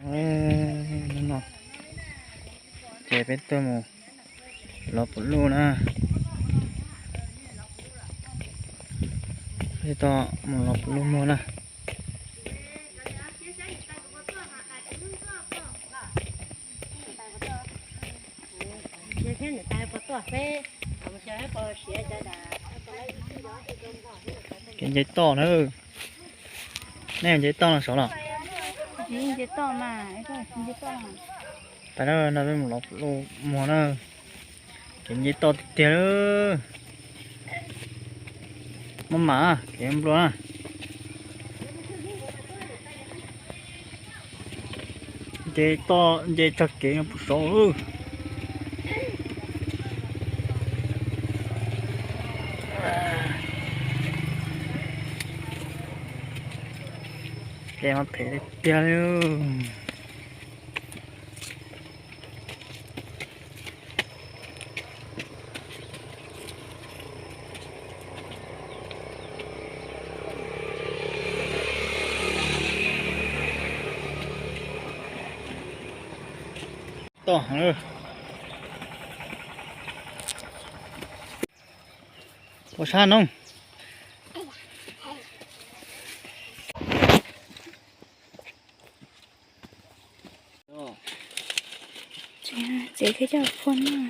Hnub no ces peb tuaj mus lov pum luj na. Peb tuaj mus lov pum luj muag na. Kev nce toj na. Nej nce toj no saud los? Pais no peb mus lov pum luj muag na. Kev nce toj tiag tiag. Maj mam kev nplua na. Nce toj nce txog kev no puag saud. Kev mas phem tiag tiag li. Toj heev. Puas sab no? Txiav thiab coj phua noj.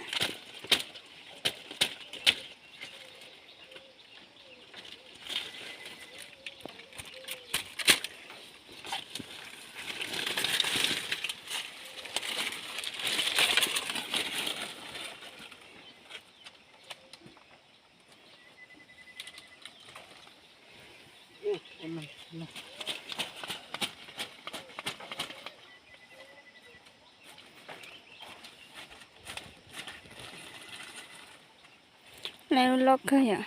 Lawv loj kawg yom.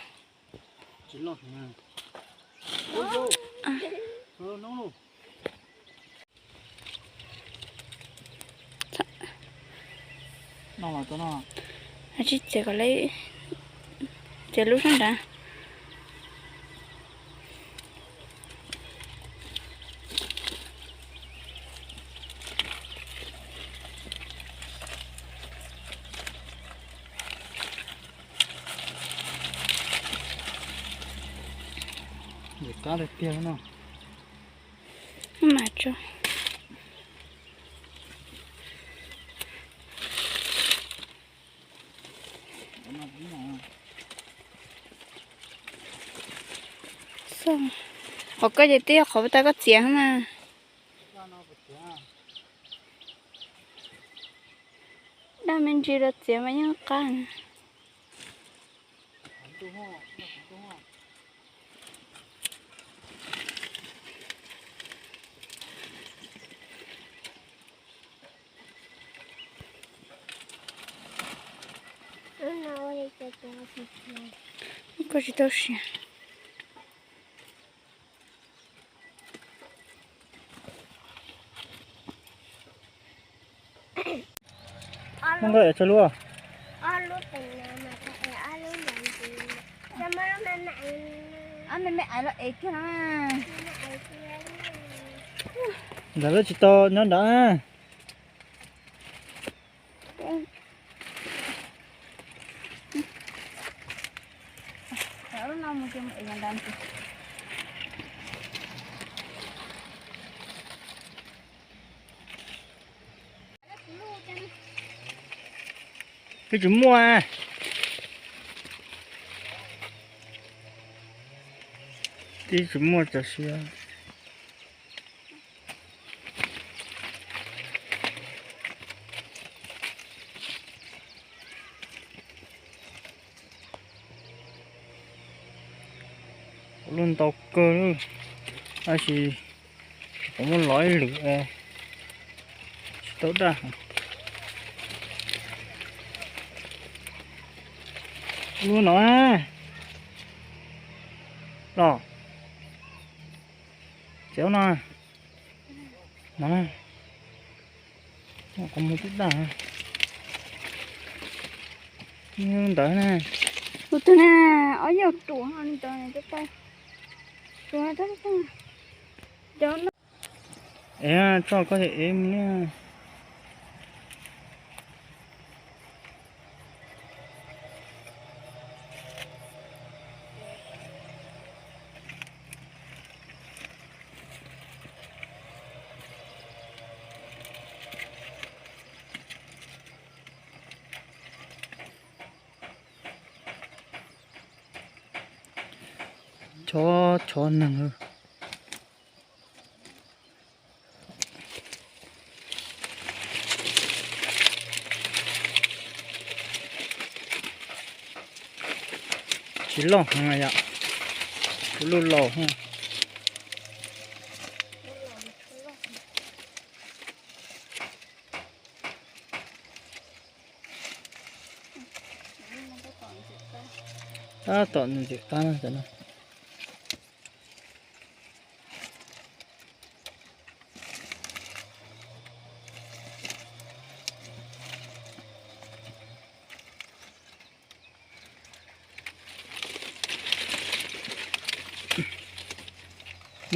Tsis txiav kom lawv, txiav lub sab nrad. Kab tiag tiag no. Mas tso. Qhov koj ces twb yog qhov tas koj txiav mas. Daj me ntsis los txiav mas yeej qab. Koj tsis tau siav. Muaj nkauj ev txog lub. Ntawd lawv tsis tau nyob nrad. Twb tsis muaj, twb tsis muaj txog siab. Lub ntau kawg, tab sis kuv muab lov ib lwm tsis tau daj. Lub no los, txiav no, no, qhov muag twb daj. Ntawd na. Kuv tus na, ob yog ruam li ntawd, ruam, cov no. Tso koj ev mus na. Chob chob neeg. Tsis loj heev yom, lub laus. Tab tom ntxim qab no.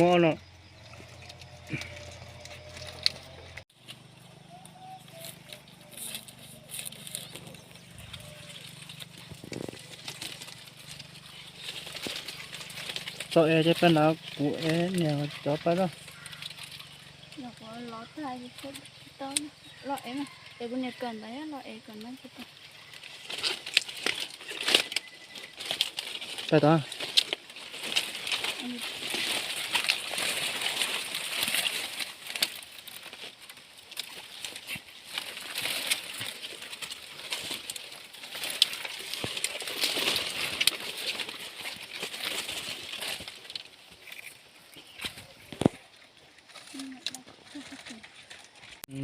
Muab no. Txo es ces peb nrad kuv es niam cov peb loj. Loj es, es kuv niam kawm ntawd loj es kom nab tsis tau. Peb tau.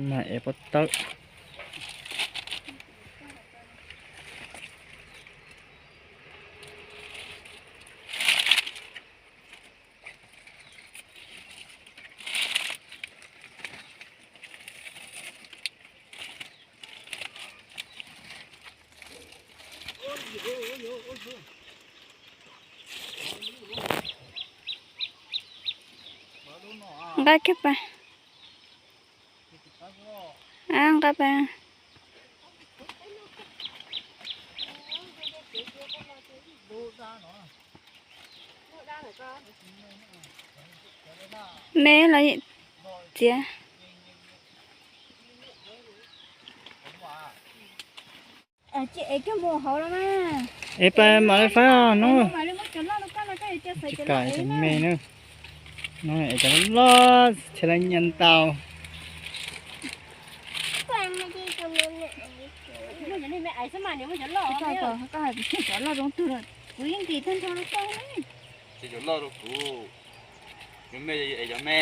Mas es pob tawb. Nqa kiag pas. Nqa pas. Me los txiav. Es pas mam li faib no. Tsis kam es cov me na. No es cov loj thiaj li nyiam ntau. Cov loj zoo twg lawm, kuv yeej nkim tag nrho rau koj. Cov loj rau kuv, cov me es cov me,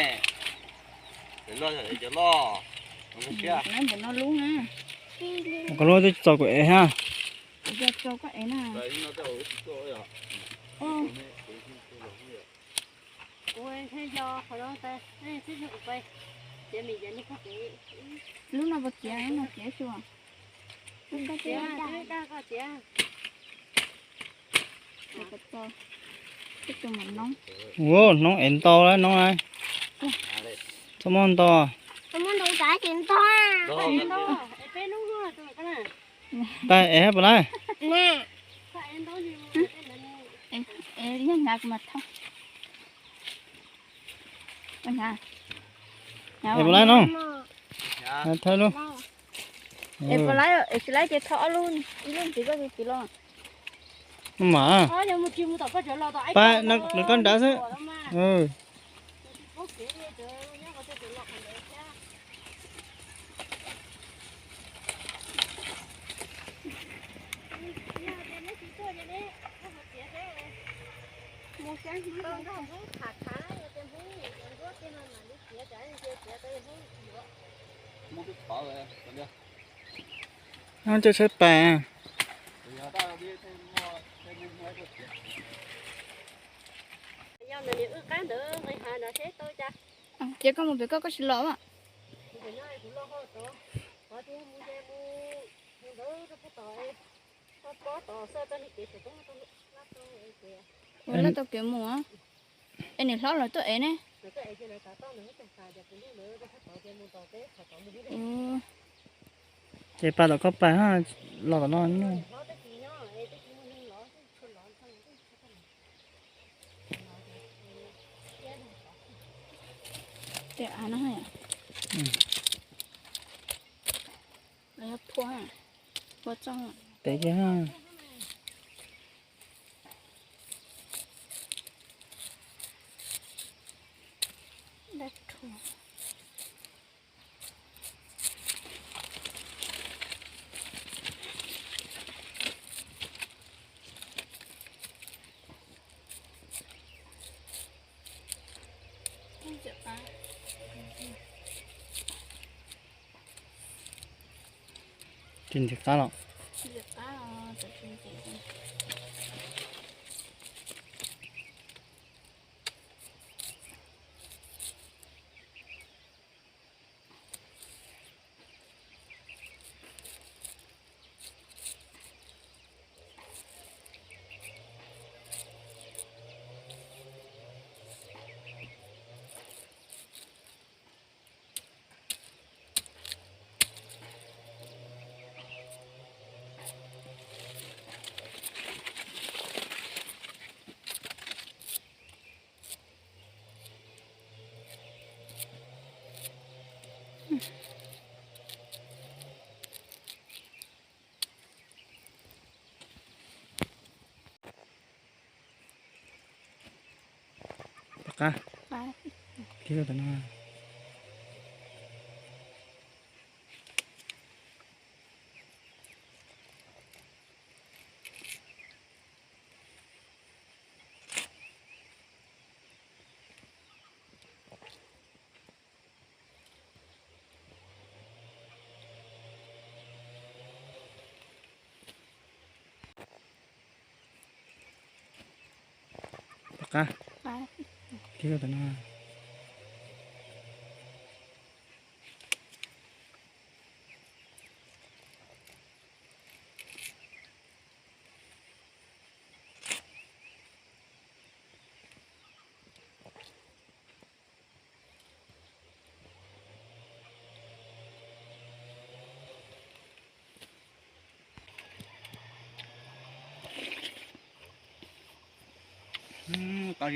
cov loj es cov loj. Mus koj lub twb txaus kuv ev ha. Kuv yog txaus koj ev na. Lub no puas txiav, lub no txiav xwb. Ua noob ev ntau lawm noob na. Txhob muab ntau. Tag ev puas laib? Es puas laib no? Thawb lub. Es puas laib, es tsis laib ces thawb ob lub, ib lub ntxiv koj tus txiv los. Mas pab nws koj nrad xwb. Coj saib pas. Ces koj mus pem koj, koj tsis los. Ua laj tau kev mus. Es niam hlob los tuaj ev ne. Ces pa tom koj pa ha, los tom no. Peb Tsis ntxim qab los? Tom qab. Tom qab. Nqa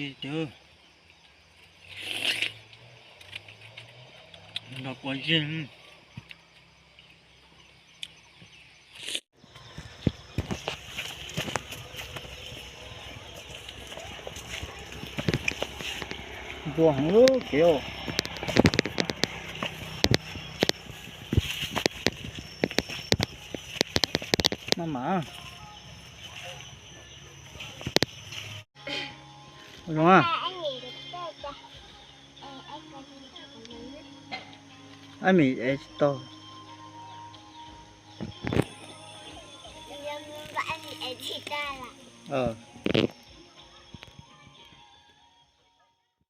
ib tug los quav zig. Npua heev lub kev. Maj mam. Zoo a. Ab, mis es tsis tau.